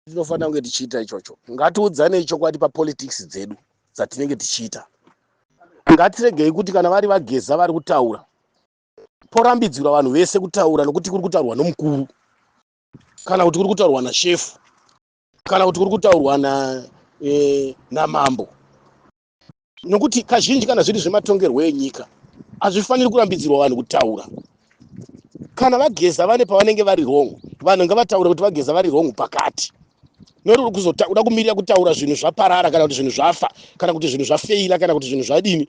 Tinofanira kunge tichiita ichocho. Ngatiudzanei chokwadi papolitics dzedu dzatinenge tichiita. Ngatiregei kuti kana vari vaGeza vari kutaura, porambidzirwa vanhu vese kutaura nokuti kuri kutaurwa nomukuru, kana kuti kuri kutaurwa nashefu, kana kuti kuri kutaurwa namambo. Nokuti kazhinji kana zviri zvematongerwo enyika, hazvifaniri kurambidzirwa vanhu kutaura. Kana vaGeza vane pavanenge vari wrong, vanhu ngavataure kuti vaGeza vari wrong pakati. Nori kuzoda kumirira kutaura zvinhu zvaparara, kana kuti zvinhu zvafa, kana kuti zvinhu zvafeila, kana kuti zvinhu zvadini,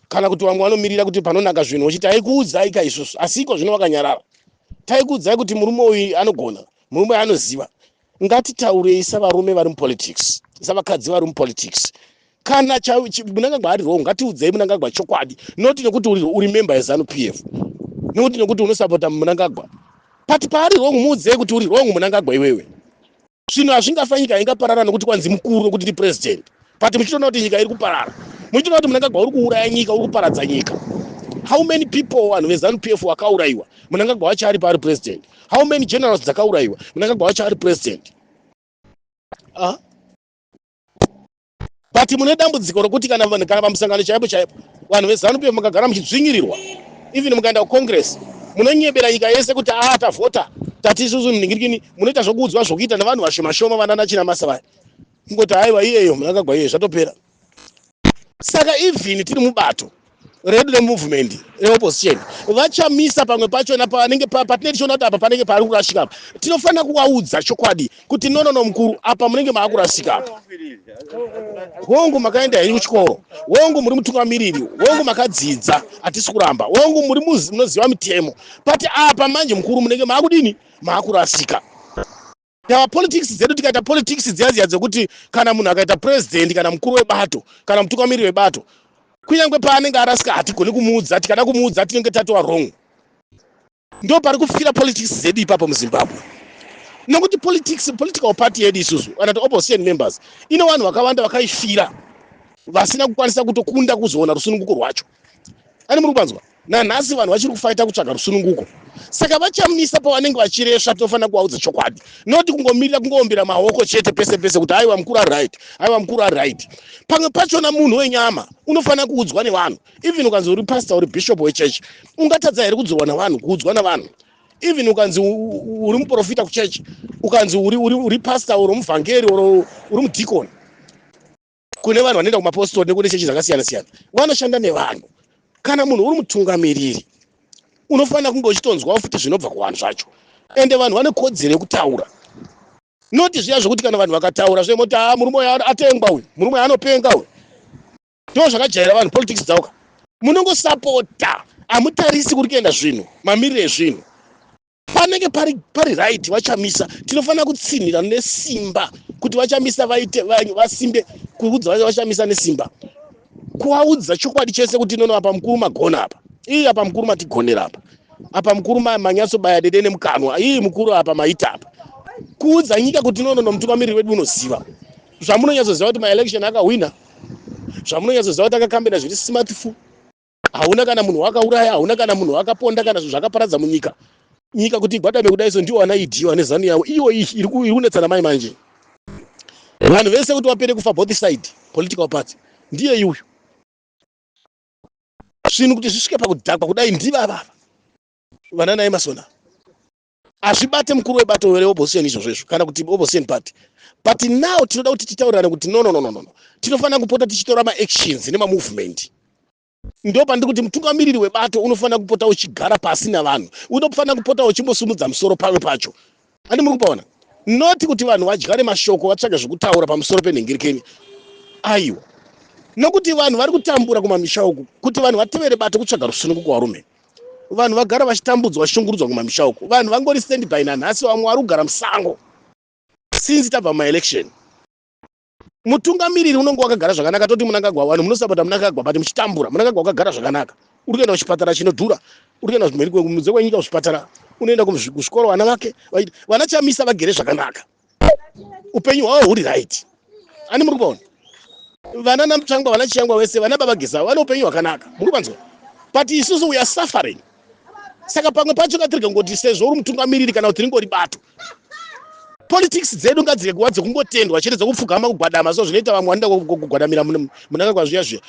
kana kuti vamwe vanomirira kuti panonaka zvinhu vachiti, "Taikuudzai ka isusu," asi iko zvino vakanyarara. "Taikuudzai kuti murume uyu anogona, murume uyu anoziva." Ngatitaurei savarume vari mupolitics, savakadzi vari mupolitics. Kana Mnangagwa ari wrong, ngatiudzei Mnangagwa chokwadi, noti nekuti uri member yeZANU PF, nekuti unosapota Mnangagwa. But paari wrong, muudzei kuti uri wrong, Mnangagwa iwewe. Zvinhu hazvingafa nyika ingaparara nokuti kwanzi mukuru, nokuti ndi president, but muchitoona kuti nyika iri kuparara, muchitoona kuti Mnangagwa uri kuuraya nyika, uri kuparadza nyika. How many people, vanhu veZANU PF vakaurayiwa, Mnangagwa wacho ari paari president? How many generals dzakaurayiwa, Mnangagwa wacho ari president? Ah? But mune dambudziko rokuti kana pamusangano chaipo chaipo, vanhu veZANU PF mukagara muchidzvinyirirwa. Even mukaenda kucongress, munonyebera nyika yese kuti a tavhota, tati isusu ningirikini. Munoita zvokuudzwa zvokuita nevanhu vashoma shoma, vanana Chinamasa vaya, kungoti haiwa, iyeyo Mnangagwa iyeyo, zvatopera. Saka even tiri mubato redu removement reopposition, vachamisa pamwe pachona panenge patinenge tichiona kuti apa panenge pari kurasika apa, tinofanira kuvaudza chokwadi kuti no, no, no, mukuru, apa munenge maakurasika apa. Hongu, makaenda henyu kuchikoro, hongu, muri mutungamiriri, hongu, makadzidza, hatisi kuramba, hongu, muri munoziva mitemo, but apa manje, mukuru, munenge maakudini? Maakurasika. Tava politics dzedu, tikaita politics dziya dziya dzekuti kana munhu akaita president, kana mukuru webato, kana mutungamiriri webato, kunyange paanenge arasika hatigoni kumuudza. Tikada kumuudza, tinenge tatova wrong. Ndo pari kufira politics dzedu ipapo muZimbabwe, nokuti politics, political party yedu isusu, kana kuti opposition members, ine vanhu vakawanda vakaifira vasina kukwanisa kutokunda kuzoona rusununguko rwacho. Ani muri kupanzwa? Nanhasi vanhu vachiri kufaita kutsvaga rusununguko. Saka vachamisa pavanenge vachiresva, tinofanira kuvaudza chokwadi, noti kungomirira kungoombera maoko chete pese pese kuti aiwa, mukuru ari right, aiwa, mukuru ari right. Pamwe pachona munhu wenyama unofanira kuudzwa nevanhu. Even ukanzi uri pastor, uri bishop wechechi, ungatadza here kudzorwa navanhu, kuudzwa navanhu? Even ukanzi uri muprofita kuchechi, ukanzi uri pastor, uri muvhangeri, uri mudhikoni, kune vanhu vanoenda kumapostori nekune chechi dzakasiyana siyana, vanoshanda nevanhu. Kana munhu uri mutungamiriri, unofanira kunge uchitonzwawo futi zvinobva kuvanhu zvacho. Ende vanhu vane kodzero yekutaura, noti zviya zvokuti kana vanhu vakataura zvemoti, "A, murume uyu atengwa uyu, murume uyu anopenga uyu." Ndo zvakajaira vanhu politics dzauka. Munongosapota, hamutarisi kuri kuenda zvinhu, mamiriro ezvinhu. Panenge pari right vachamisa, tinofanira kutsinhira nesimba kuti vachamisa vaite vasimbe kuudza vachamisa nesimba, kuvaudza chokwadi chese kuti no, no, apa mukuru magona apa, ii, apa mukuru matigonera apa, apa mukuru manyatsobaya dede nemukanwa, ii, mukuru apa maita apa. Kuudza nyika kuti no, no, no, mutungamiriri wedu unoziva zvamunonyatsoziva kuti maelection akahwina, zvamunonyatsoziva kuti akakambena zviri smartful, hauna kana munhu wakauraya, hauna kana munhu wakaponda, kana zvinhu zvakaparadza munyika. Nyika kuti igwadame kudai so, ndiwo vana ED vane ZANU yavo iyo iyi iri kunetsana mai manje. Vanhu vese kuti vapere kufa, both side political party, ndiye iuyu. Zvinhu kuti zvisvike pakudhakwa kudai, ndivavava vana naEmmerson. Hazvibate mukuru webato reopposition izvozvo izvo, kana kuti opposition party. But now tinoda kuti titaurirane kuti no, no, no, no, no, tinofanira kupota tichitora maactions nemamovement. Ndo pandiri kuti mutungamiriri webato unofanira kupota uchigara pasi navanhu, unofanira kupota uchimbosumudza musoro pamwe pacho. Andi muri kupaona? Noti kuti vanhu vadyare mashoko, vatsvage zvekutaura pamusoro penhengirikeni. Aiwa, nokuti vanhu vari kutambura kumamisha uku. Kuti vanhu vatevere bato kutsvaga rusununguko, varume, vanhu vagara vachitambudzwa, vachishungurudzwa kumamisha uku. Vanhu vangori stand by nanhasi, vamwe vari kugara musango since tabva mumaelection. Mutungamiriri unonge wakagara zvakanaka, toti Mnangagwa, vanhu munosapota Mnangagwa, but muchitambura. Mnangagwa wakagara zvakanaka, uri kuenda kuchipatara chinodhura, uri kuenda kunze kwenyika kuzvipatara, unoenda kuzvikoro, vana vake vana Chamisa vagere zvakanaka, upenyu hwavo huri right. Ani muri kupaona? Vana naMutsvangwa, vana Chiyangwa vese, vana baba Geza vane upenyu hwakanaka, muri kupanzwa? But isusu we are suffering. Saka pamwe pacho katirege kungoti sezvo uri mutungamiriri kana kuti ringori bato. Politics dzedu ngadzirege kuva dzekungotendwa chete, dzekupfugama, kugwadama, so zvinoita vamwe vanoda kugwadamira Munangagwa zviya zviya.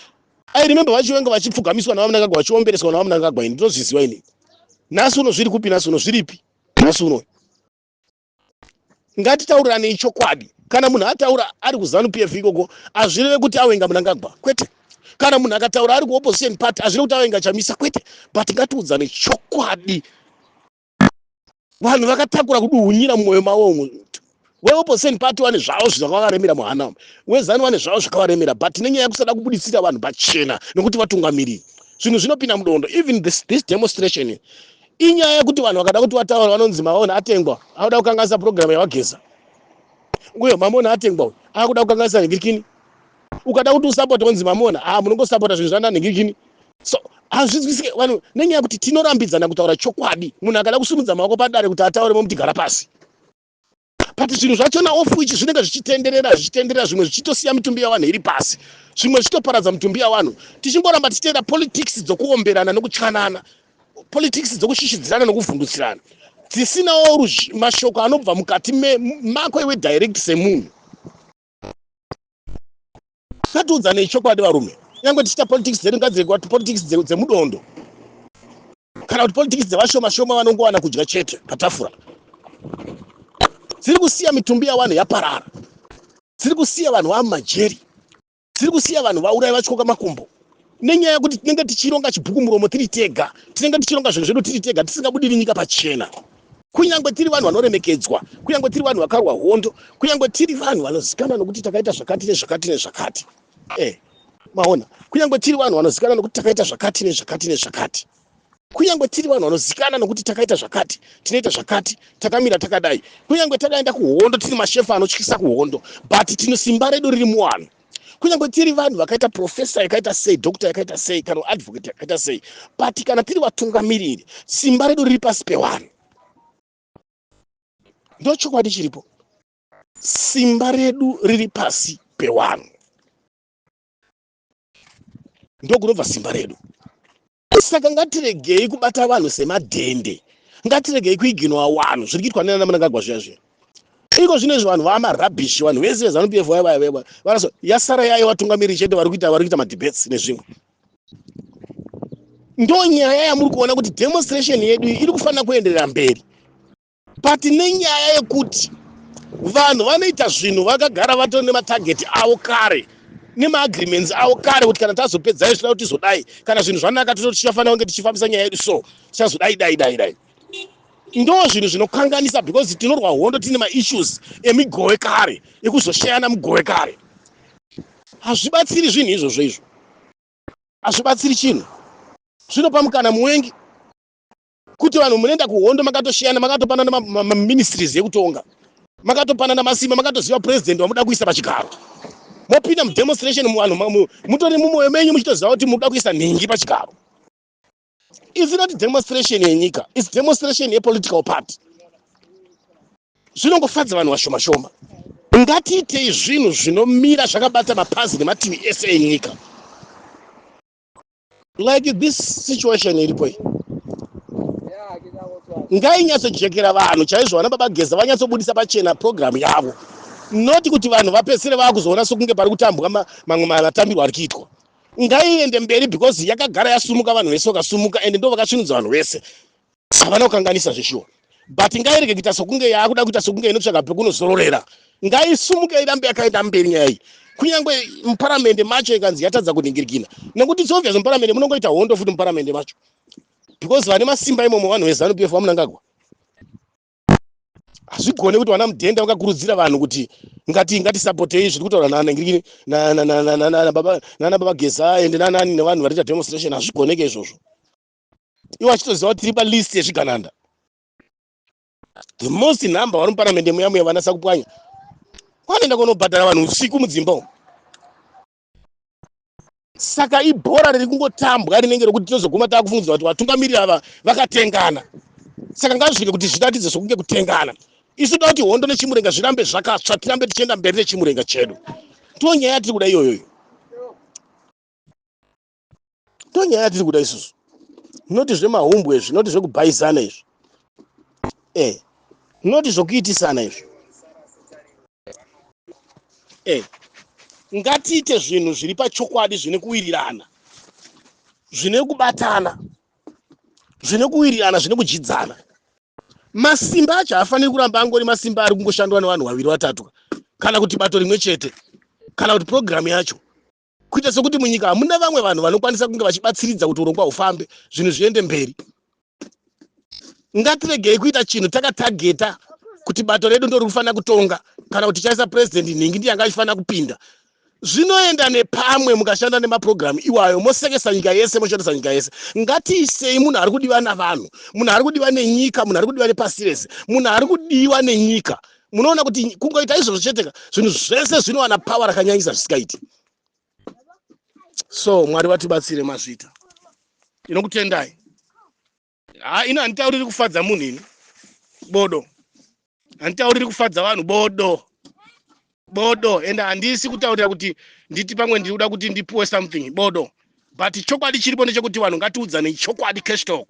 I remember VaChiwenga vachipfugamiswa naVaMunangagwa, vachiombereswa naVaMunangagwa. Ini ndinozviziva ini. Nhasi uno zviri kupi? Nhasi uno zviripi? Nhasi uno ngatitaurirane chokwadi. Kana munhu ataura ari kuZANU PF ikoko, hazvireve kuti awenga Munangagwa, kwete. Kana munhu akataura ari kuopposition party, hazvireve kuti awenga Chamisa, kwete. But ngatiudzane chokwadi. Vanhu vakatakura kuduhunyira mumwoyo mavo umu. Weopposition party vane zvavo zvakavaremera muhana umu, weZANU vane zvavo zvakavaremera, but nenyaya yekusada kubuditsira vanhu pachena nekuti vatungamiriri, zvinhu zvinopinda mudondo. Even this demonstration inyaya yekuti vanhu vakada kuti vataura, vanonzi maona atengwa, akuda kukanganisa program yaVaGeza. Uyo mamona atengwa, uyu akuda kukanganisa nhingirikini. Ukada kuti usapota, unzi mamona a munongosapota zvinhu zvana nhingirikini. So hazvinzwisike vanhu nenyaya yekuti tinorambidzana kutaura chokwadi. Munhu akada kusimudza maoko padare kuti ataure, momuti gara pasi. But zvinhu zvachona off which zvinenge zvichitenderera, zvichitenderera, zvimwe zvichitosiya mitumbi yavanhu iri pasi, zvimwe zvichitoparadza mitumbi yavanhu, tichingoramba tichitenda politics dzokuomberana nokutyanana, politics dzokushishidzirana nokuvhundutsirana, dzisinawo mashoko anobva mukati mako iwe direct semunhu. Ngatiudzanei chokwadi, varume. Kunyange tichiita politics dzedu, ngadzirege kuti politics dzemudondo kana kuti politics dzevashoma shoma vanongowana kudya chete patafura, dziri kusiya mitumbi yavanhu yaparara, dziri kusiya vanhu vamumajeri, dziri kusiya vanhu vaurai vatyoka makumbo, nenyaya yekuti tinenge tichironga chibhuku muromo tiri tega, tinenge tichironga zvinhu zvedu tiri tega, tisingabudiri nyika pachena. Kunyange tiri vanhu vanoremekedzwa, kunyange tiri vanhu vakarwa hondo, kunyange tiri vanhu vanozikanwa nokuti takaita zvakati nezvakati nezvakati, maona, kunyange tiri vanhu vanozikanwa nokuti takaita zvakati nezvakati nezvakati, kunyange tiri vanhu vanozikanwa nokuti takaita zvakati, tinoita zvakati, takamira takadai, kunyange takaenda kuhondo tiri mashefa anotyisa kuhondo, but tino simba redu riri muvanhu. Kunyange tiri vanhu vakaita professor yakaita sei, doctor yakaita sei, kana advocate yakaita sei, but kana tiri vatungamiriri, simba redu riri pasi pevanhu. Ndo chokwadi chiripo. Simba redu riri pasi pevanhu, ndokunobva simba redu. Saka ngatiregei kubata vanhu semadhende, ngatiregei kuignora vanhu. Zviri kuitwa nana Munangagwa zviya zviya iko zvino izvi, vanhu vamarubbish, vanhu vese veZANU PF vaya varaso yasara yayo vatungamiriri chete vari kuita madebates nezvimwe. Ndo nyaya yamuri kuona kuti demonstration yedu iri kufanira kuenderera mberi, but nenyaya yekuti vanhu vanoita zvinhu vakagara vatori nematarget avo kare, nemaagreements avo kare, kuti kana tazopedzai zvida kuti tizodai, kana zvinhu zvanaka tichafanira kunge tichifambisa nyaya yedu, so tichazodai dai dai dai. Ndo zvinhu zvinokanganisa, because tinorwa hondo tine maissues emigove kare, ekuzoshayana mugove kare. Hazvibatsiri zvinhu izvozvo, izvo hazvibatsiri chinhu. Zvinopa mukana muwengi kuti vanhu munoenda kuhondo makatoshiyana, makatopanana maministries ekutonga, makatopanana masimba, makatoziva president wamuda kuisa pachigaro. Mopinda mudemonstration, vanhu mutori mumwoyo menyu muchitoziva kuti muda kuisa nhingi pachigaro. It's not demonstration yenyika, it's demonstration yepolitical party. Zvinongofadza vanhu vashoma shoma. Ngatiitei zvinhu zvinomira zvakabata mapazi nemativi ese enyika. Like this situation iripo iyi ngainyatsojekera vanhu chaizvo. Vana baba Geza vanyatsobudisa pachena program yavo, noti kuti vanhu vapedzisire vaakuzoona sokunge pari kutambwa mamwe matambirwo ari kuitwa. Ngaiende mberi because yakagara yasumuka, vanhu vese vakasumuka, ende ndo vakasvinudza vanhu vese, havana kukanganisa zveshuwa. But ngairege kuita sokunge yaakuda kuita sokunge inotsvaga pekunozororera. Ngaisumuke, irambe yakaenda mberi nyaya iyi, kunyange muparamende macho ikanzi yatadza kuningirikina, nekuti it's obvious muparamende munongoita hondo futi muparamende macho, because vane masimba imomo vanhu veZANU PF, vaMunangagwa. Hazvigone kuti vana Mudhenda vakakurudzira vanhu kuti ngatisapotei zviri kutaura nana baba Geza ende nanani nevanhu vari kuita demonstration. Hazvigoneke izvozvo ivo achitoziva kuti tiri palist yezvigananda. The most number vari muparamende muya muya vanasa kupwanya, vanoenda kunobhadhara vanhu usiku mudzimba umu. Saka ibhora riri kungotambwa rinenge rokuti tinozoguma taakufungidzwa kuti vatungamiriri ava vakatengana. Saka ngazvisvike kuti zviratidze sokunge kutengana. Isu toda kuti hondo nechimurenga zvirambe zvakatsva, tirambe tichienda mberi nechimurenga chedu. Ndo nyaya yatiri kuda iyoyoyo, ndo nyaya yatiri kuda isusu, noti zvemahumbwe izvi, noti zvekubhaizana izvi, noti zvokuitisana izvi. Ngatiite zvinhu zviri pachokwadi, zvine kuwirirana, zvine kubatana, zvine kuwirirana, zvine kudyidzana. Masimba acho haafaniri kuramba angori masimba ari kungoshandwa nevanhu vaviri, vatatu, kana kuti bato rimwe chete, kana kuti purogiramu yacho kuita sekuti munyika hamuna vamwe vanhu vanokwanisa kunge vachibatsiridza kuti urongwa hufambe, zvinhu zviende mberi. Ngatiregei kuita chinhu takatageta kuti bato redu ndo riri kutonga, kana kuti tichaisa purezidendi nhingi ndiye anga achifanira kupinda. Zvinoenda nepamwe mukashanda nemapurogiramu iwayo, mosekesa nyika yese, moshandisa nyika yese. Ngatiisei munhu ari kudiwa navanhu, munhu ari kudiwa nenyika, munhu ari kudiwa nepasi rese, munhu ari kudiwa nenyika. Munoona kuti kungoita izvozvo cheteka, zvinhu zvese zvinowana power rakanyanyisa zvisikaiti. So Mwari vatibatsire. Mazvita, inokutendai. Ha, ino handitauriri kufadza munhu ini, bodo. Handitauriri kufadza vanhu, bodo, bodo. Ende handisi kutaurira kuti nditi pamwe ndiri kuda kuti ndipuwe something, bodo. But chokwadi chiripo ndechekuti vanhu ngatiudzane chokwadi, cash talk.